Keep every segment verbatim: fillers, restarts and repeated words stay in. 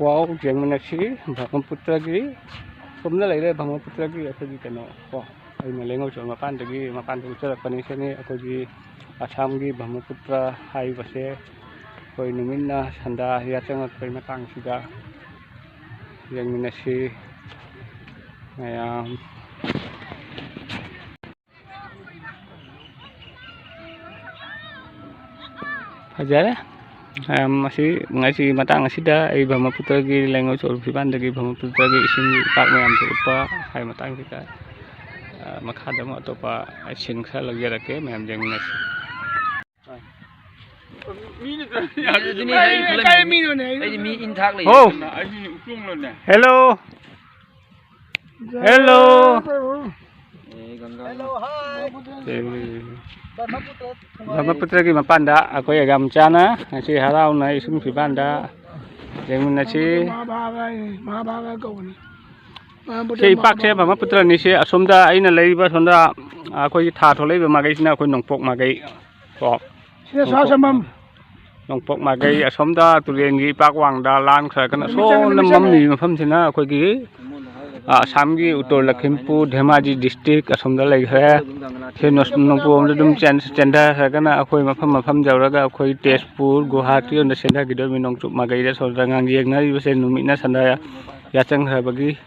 ꯋꯥꯎ, ꯌꯦꯡꯃꯤꯟꯅꯁꯤ ꯕ꯭ꯔꯍꯃꯄꯨꯇ꯭ꯔꯒꯤ, ꯁꯣꯝꯗ ꯂꯩꯔꯦ ꯕ꯭ꯔꯍꯃꯄꯨꯇ꯭ꯔꯒꯤ ꯑꯩꯈꯣꯏꯒꯤ ꯀꯩꯅꯣ ꯀꯣ꯫ ꯑꯩꯅ ꯂꯦꯡꯉꯧ ꯆꯣꯜ ꯃꯄꯥꯟꯗꯒꯤ, ꯃꯄꯥꯟꯗ ꯎꯠꯆꯔꯛꯄꯅꯤ꯫ ꯁꯤꯅꯤ ꯑꯩꯈꯣꯏꯒꯤ ꯑꯁꯥꯝꯒꯤ ꯕ꯭ꯔꯍꯃꯄꯨꯇ꯭ꯔ ꯍꯥꯏꯔꯤꯕꯁꯦ꯫ ꯑꯩꯈꯣꯏ ꯅꯨꯃꯤꯠꯅ ꯁꯟꯗꯥ ꯌꯥꯆꯪꯉꯛꯄꯒꯤ ꯃꯇꯥꯡꯁꯤꯗ ꯌꯦꯡꯃꯤꯟꯅꯁꯤ ꯃꯌꯥꯝ꯫ ꯐꯖꯔꯦ꯫ ꯃꯌꯥꯝ ꯑꯁꯤ ꯉꯁꯤ ꯃꯇꯥꯡ ꯑꯁꯤꯗ ꯑꯩ ꯕ꯭ꯔꯍꯃꯄꯨꯇ꯭ꯔꯒꯤ ꯂꯩꯉꯣꯏ ꯆꯣꯜ ꯐꯤꯕꯥꯟꯗꯒꯤ ꯕ꯭ꯔꯍꯃꯄꯨꯇ꯭ꯔꯒꯤ ꯏꯁꯤꯡꯒꯤ ꯏꯄꯥꯛ ꯃꯌꯥꯝꯁꯨ ꯎꯠꯄ ꯍꯥꯏ ꯃꯇꯥꯡꯁꯤꯗ, ꯑ, ꯃꯈꯥꯗ ꯑꯃꯨꯛ ꯑꯇꯣꯞꯄ scene ꯈꯔ ꯂꯧꯖꯔꯛꯀꯦ, ꯃꯌꯥꯝ ꯌꯦꯡꯃꯤꯟꯅꯁꯤ꯫ ꯑꯗꯨꯅꯤ ꯑꯩ ꯈꯜꯂꯝꯃꯤꯅꯤ꯫ ꯑꯩꯗꯤ ꯃꯤ ꯏꯟ ꯊꯥꯛ ꯂꯩ꯫ ꯍꯣ꯫ ꯑꯩꯗꯤ ꯎꯆꯣꯡꯂꯣꯅꯦ꯫ Hello꯫ Hello꯫ ꯑꯦ, ꯒꯪꯒꯥ꯫ ꯑꯦ, ꯕ꯭ꯔꯍꯃꯄꯨꯇ꯭ꯔꯒꯤ ꯃꯄꯥꯟꯗ ꯑꯩꯈꯣꯏ ꯌꯥꯝ ꯆꯥꯅ ꯉꯁꯤ ꯍꯔꯥꯎꯅ ꯏꯁꯤꯡ ꯐꯤꯕꯥꯟꯗ ꯌꯦꯡꯃꯤꯟꯅꯁꯤ꯫ ꯃꯍꯥꯚꯥꯒ ꯍꯥꯏꯅꯤ, ꯃꯍꯥꯚꯥꯒ ꯀꯧꯕꯅꯤ꯫ ꯁꯤ ꯏꯄꯥꯛꯁꯦ ꯕ꯭ꯔꯍꯃꯄꯨꯇ꯭ꯔꯅꯤ꯫ ꯁꯤ ꯑꯁꯣꯝꯗ ꯑꯩꯅ ꯂꯩꯔꯤꯕ ꯑꯁꯣꯝꯗ ꯑꯩꯈꯣꯏꯒꯤ ꯊꯥ ꯊꯣꯛꯂꯛꯏꯕ ꯃꯥꯏꯀꯩꯁꯤꯅ ꯑꯩꯈꯣꯏ ꯅꯣꯡꯄꯣꯛ ꯃꯥꯏꯀꯩ ꯀꯣ꯫ ꯁꯤꯅ ꯁꯥ ꯁꯝꯕꯝ꯫ ꯅꯣꯡꯄꯣꯛ ꯃꯥꯏꯀꯩ ꯑꯁꯣꯝꯗ ꯇꯨꯔꯦꯟꯒꯤ ꯏꯄꯥꯛ ꯋꯥꯡꯗ ꯂꯥꯟꯈ꯭ꯔꯒꯅ ꯅꯨꯃꯤꯠ ꯆꯪꯉꯦ, ꯑꯁꯣꯝꯗ ꯅꯨꯃꯤꯠ ꯆꯪꯉꯦ꯫ ꯃꯝꯃꯤꯕ ꯃꯐꯝꯁꯤꯅ ꯑꯩꯈꯣꯏꯒꯤ, ꯑ, ꯑꯁꯥꯝꯒꯤ ꯎꯇꯔ ꯂꯈꯤꯝꯄꯨꯔ, ꯙꯦꯃꯥꯖꯤ district ꯑꯁꯣꯝꯗ ꯂꯩꯈ꯭ꯔꯦ꯫ ꯁꯤ ꯅꯣꯡꯄꯣꯛꯂꯣꯝꯗ ꯑꯗꯨꯝ ꯆꯦꯟ-, ꯆꯦꯟꯊꯈ꯭ꯔꯒꯅ ꯑꯩꯈꯣꯏ ꯃꯐꯝ ꯃꯐꯝ ꯌꯧꯔꯒ ꯑꯩꯈꯣꯏ ꯇꯦꯖꯄꯨꯔ, ꯒꯨꯋꯥꯍꯥꯇꯤ ꯔꯣꯝꯗ ꯆꯦꯟꯊꯈꯤꯗꯣꯏꯅꯤ꯫ ꯅꯣꯡꯆꯨꯞ ꯃꯥꯏꯀꯩꯗ ꯁꯣꯝꯗ ꯑꯉꯥꯡ ꯌꯦꯡꯅꯔꯤꯕꯁꯦ ꯅꯨꯃꯤꯠꯅ ꯁꯟꯗꯥ ꯌꯥꯆꯪꯈ꯭ꯔꯕꯒꯤ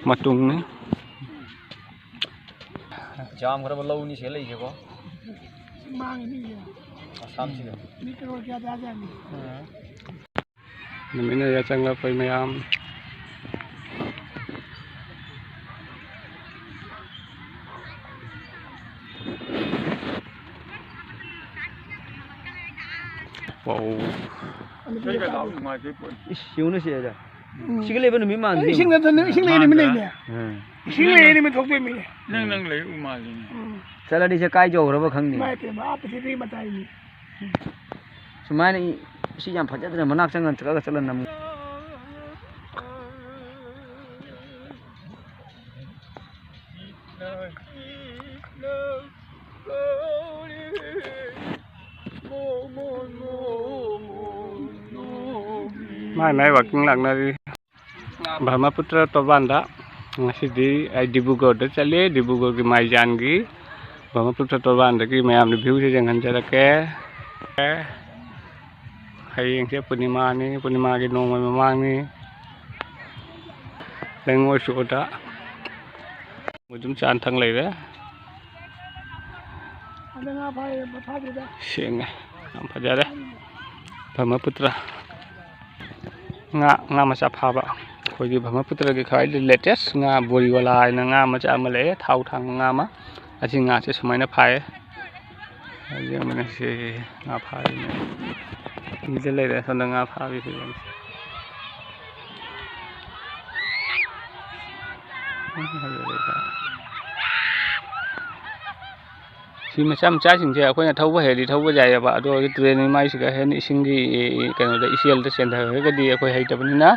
ꯃꯇꯨꯡꯅꯤ꯫ ꯌꯥꯝꯈ꯭ꯔꯕ ꯂꯧꯅꯤ ꯁꯤꯗ ꯂꯩꯁꯦꯀꯣ꯫ ꯃꯥꯡꯉꯤꯅꯤ ꯌꯦꯡꯉꯣ꯫ ꯑꯁꯥꯝꯁꯤꯗ꯫ ꯃꯤ ꯀꯔꯣꯔ ꯀꯌꯥ ꯇꯥꯖꯥꯠꯅꯤ꯫ ꯅꯨꯃꯤꯠꯅ ꯌꯥꯆꯪꯂꯛꯄꯩ ꯃꯌꯥꯝ꯫ ꯋꯥꯎ꯫ ꯏꯁ, ꯌꯦꯡꯉꯨꯅꯦ ꯁꯤꯗ꯫ ꯎꯝ꯫ ꯁꯤꯒ ꯂꯩꯕ ꯅꯨꯃꯤꯠ ꯃꯥꯟꯗꯦ꯫ ꯏꯁꯤꯡ ꯅꯠꯇꯅ ꯏꯁꯤꯡ ꯂꯩ ꯅꯨꯃꯤꯠ ꯂꯩꯅꯦ꯫ ꯎꯝ꯫ ꯏꯁꯤꯡ ꯂꯩ ꯅꯨꯃꯤꯠ ꯊꯣꯛꯇꯣꯏ ꯃꯤꯅꯦ꯫ ꯅꯪ, ꯅꯪ ꯂꯩ ꯎ ꯃꯥꯜꯂꯤꯅꯦ꯫ ꯎꯝ꯫ ꯆꯠꯂꯗꯤ ꯁꯦ ꯀꯥꯏ ꯌꯧꯈ꯭ꯔꯕ ꯈꯪꯅꯤ꯫ ꯏꯃꯥꯏ ꯄꯦꯝꯃ, ꯑꯥ ꯄ꯭ꯔꯤꯊꯤꯕꯤ ꯃꯇꯥꯏꯅꯤ꯫ ꯁꯨꯃꯥꯏꯅ ꯏ-, ꯁꯤ ꯌꯥꯝ ꯐꯖꯗ꯭ꯔꯦ, ꯃꯅꯥꯛ ꯆꯪꯉ ꯆꯠꯂꯒ ꯆꯠꯂ ꯅꯝ꯫ ꯃꯥꯏ ꯃꯥꯏ ꯋꯥꯛꯀꯤꯡ ꯂꯥꯛꯅꯔꯤ꯫ ꯕ꯭ꯔꯍꯃꯄꯨꯇ꯭ꯔ ꯇꯣꯔꯕꯥꯟꯗ ꯉꯁꯤꯗꯤ ꯑꯩ ꯗꯤꯕ꯭ꯔꯨꯒꯔꯗ ꯆꯠꯂꯦ꯫ ꯗꯤꯕ꯭ꯔꯨꯒꯔꯒꯤ ꯃꯥꯏꯖꯥꯟꯒꯤ ꯕ꯭ꯔꯍꯃꯄꯨꯇ꯭ꯔ ꯇꯣꯔꯕꯥꯟꯗꯒꯤ ꯃꯌꯥꯝꯅ ꯚ꯭ꯌꯨꯁꯦ ꯌꯦꯡꯍꯟꯖꯔꯛꯀꯦ꯫ ꯍꯌꯦꯡꯁꯦ ꯄꯨꯔꯅꯤꯃꯥꯅꯤ, ꯄꯨꯔꯅꯤꯃꯥꯒꯤ ꯅꯣꯡꯃ ꯃꯃꯥꯡꯅꯤ꯫ ꯂꯩꯉꯣꯏ ꯁꯣꯗ ꯑꯗꯨꯝ ꯆꯥꯟ ꯊꯪ ꯂꯩꯔꯦ꯫ ꯁꯦꯡꯉꯦ, ꯌꯥꯝ ꯐꯖꯔꯦ꯫ ꯕ꯭ꯔꯍꯃꯄꯨꯇ꯭ꯔ ꯉꯥ, ꯉꯥ ꯃꯆꯥ ꯐꯥꯕ꯫ ꯑꯩꯈꯣꯏꯒꯤ ꯕ꯭ꯔꯍꯃꯄꯨꯇ꯭ꯔꯒꯤ ꯈ꯭ꯋꯥꯏꯗꯒꯤ ꯂꯦꯇꯦꯁ ꯉꯥ ꯕꯣꯔꯤꯋꯥꯂꯥ ꯍꯥꯏꯅ ꯉꯥ ꯃꯆꯥ ꯑꯃ ꯂꯩꯌꯦ, ꯊꯥꯎ ꯊꯥꯡꯕ ꯉꯥ ꯑꯃ꯫ ꯑꯁꯤ ꯉꯥꯁꯦ ꯁꯨꯃꯥꯏꯅ ꯐꯥꯏꯌꯦ꯫ ꯌꯦꯡꯕꯅꯦ ꯁꯤ ꯉꯥ ꯐꯥꯔꯤꯅꯦ꯫ ꯃꯤꯗ ꯂꯩꯔꯦ ꯁꯣꯝꯗ ꯉꯥ ꯐꯥꯕꯤ ꯐꯤꯕꯝꯁꯦ꯫ ꯁꯤ ꯃꯆꯥ ꯃꯆꯥꯁꯤꯡꯁꯦ ꯑꯩꯈꯣꯏꯅ ꯊꯧꯕ ꯍꯩꯔꯗꯤ ꯊꯧꯕ ꯌꯥꯏꯑꯕ, ꯑꯗꯣ ꯍꯧꯖꯤꯛ ꯇꯨꯔꯦꯟ ꯏꯃꯥꯏꯁꯤꯒ ꯍꯦꯟꯅ ꯏꯁꯤꯡꯒꯤ ꯀꯩꯅꯣꯗ ꯏꯆꯦꯜꯗ ꯆꯦꯟꯊꯈ꯭ꯔꯒꯗꯤ ꯑꯩꯈꯣꯏ ꯍꯩꯇꯕꯅꯤꯅ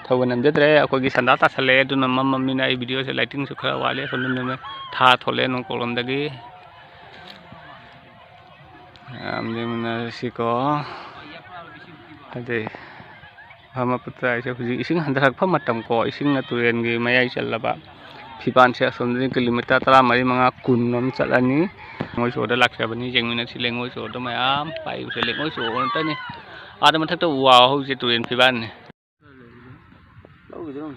ꯊꯧꯕ ꯅꯝꯖꯗ꯭ꯔꯦ꯫ ꯑꯩꯈꯣꯏꯒꯤ ꯁꯟꯗꯥ ꯇꯥꯁꯜꯂꯛꯑꯦ, ꯑꯗꯨꯅ ꯃꯝꯃꯝꯅꯤꯅ ꯑꯩ ꯚꯤꯗꯤꯑꯣꯁꯦ ꯂꯥꯏꯇꯤꯡꯁꯨ ꯈꯔ ꯋꯥꯠꯂꯦ꯫ ꯁꯣꯝꯗ ꯅꯨꯃꯤꯠ ꯊꯥ ꯊꯣꯛꯂꯛꯑꯦ ꯅꯣꯡꯄꯣꯛꯂꯣꯝꯗꯒꯤ꯫ ꯃꯌꯥꯝ ꯌꯦꯡꯃꯤꯟꯅꯔꯁꯤꯀꯣ꯫ ꯑꯗꯩ ꯕ꯭ꯔꯍꯃꯄꯨꯇ꯭ꯔ ꯍꯥꯏꯁꯦ ꯍꯧꯖꯤꯛ ꯏꯁꯤꯡ ꯍꯟꯊꯔꯛꯄ ꯃꯇꯝꯀꯣ, ꯏꯁꯤꯡꯅ ꯇꯨꯔꯦꯟꯒꯤ ꯃꯌꯥꯏ ꯆꯜꯂꯕ꯫ ꯐꯤꯕꯥꯟꯁꯦ ꯑꯁꯣꯝꯗꯒꯤ ꯀꯤꯂꯣꯃꯤꯇꯔ ꯇꯔꯥꯃꯔꯤ, ꯃꯉꯥ, ꯀꯨꯟ ꯑꯃ ꯆꯠꯂꯅꯤ꯫ ꯂꯩꯉꯣꯏ ꯁꯣꯗ ꯂꯥꯛꯆꯕꯅꯤ, ꯌꯦꯡꯃꯤꯟꯅꯁꯤ꯫ ꯂꯩꯉꯣꯏ ꯁꯣꯗ ꯃꯌꯥꯝ ꯄꯥꯏꯕꯁꯦ ꯂꯩꯉꯣꯏ ꯁꯣ ꯉꯥꯛꯇꯅꯤ꯫ ꯑꯥꯗ ꯃꯊꯛꯇ ꯎ ꯋꯥ ꯍꯧꯖꯤꯛ ꯇꯨꯔꯦꯟ ꯐꯤꯕꯥꯟꯅꯤ꯫ ꯂꯧꯈꯤꯗ꯭ꯔꯣ?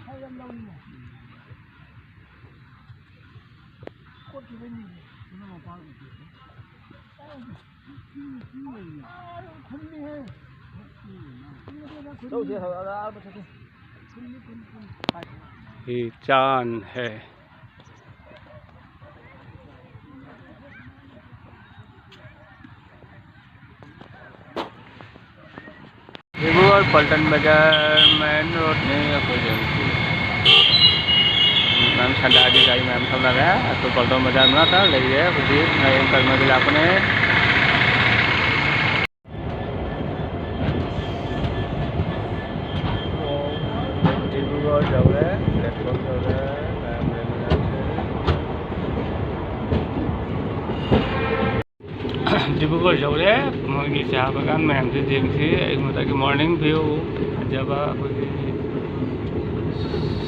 ꯆꯧꯁꯦ, ꯑꯥ, ꯑꯥ, ꯃꯊꯛꯇ꯫ ये चांद है। ꯗꯤꯕ꯭ꯔꯨꯒꯔ ꯄꯜꯇꯟ ꯕꯖꯥꯔ ꯃꯦꯟ ꯔꯣꯗꯅꯤ ꯑꯩꯈꯣꯏ ꯂꯩꯔꯤꯁꯤ꯫ ꯃꯌꯥꯝ ꯁꯟꯗꯥꯒꯤ ꯒꯥꯔꯤ ꯃꯌꯥꯝ ꯊꯧꯅꯔꯦ꯫ ꯑꯗꯨ ꯄꯜꯇꯟ ꯕꯖꯥꯔ ꯃꯅꯥꯛꯇ ꯂꯩꯔꯦ ꯍꯧꯖꯤꯛ꯫ ꯍꯌꯦꯡ ꯀꯔꯃꯒꯤ ꯂꯥꯛꯄꯅꯦ꯫ ꯗꯤꯕ꯭ꯔꯨꯒꯔ ꯌꯧꯔꯦ, platform ꯌꯧꯔꯦ, ꯃꯌꯥꯝ ꯂꯩꯃꯤꯟꯅꯔꯁꯦ꯫ ꯗꯤꯕ꯭ꯔꯨꯒꯔ ꯌꯧꯔꯦ꯫ ꯃꯣꯏꯒꯤ ꯆꯥ ꯕꯒꯥꯟ ꯃꯌꯥꯝꯁꯦ ꯌꯦꯡꯁꯤ꯫ ꯑꯩ ꯃꯊꯛꯀꯤ morning view꯫ ꯐꯖꯕ ꯑꯩꯈꯣꯏꯒꯤ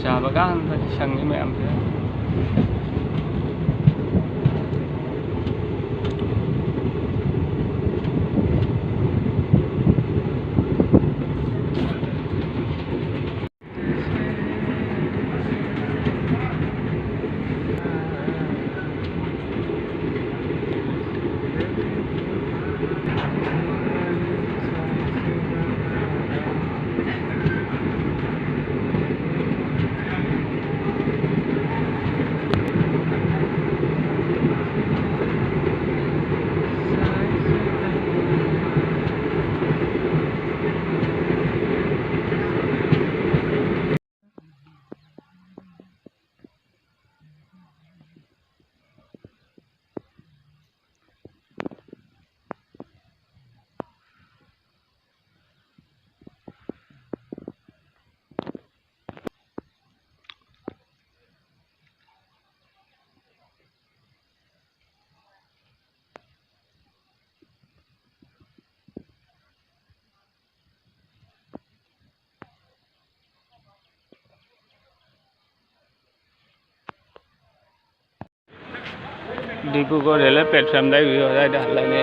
ꯆꯥꯕ ꯀꯥꯟꯗ ꯁꯪꯉꯤ ꯃꯌꯥꯝꯁꯦ꯫ ꯗꯤꯕ꯭ꯔꯨꯒꯔ ꯔꯦꯜꯋꯦ ꯄ꯭ꯂꯦꯠꯐꯣꯝꯗ ꯑꯩ ꯑꯗꯨꯋꯥꯏꯗ ꯍꯜꯂꯅꯤ꯫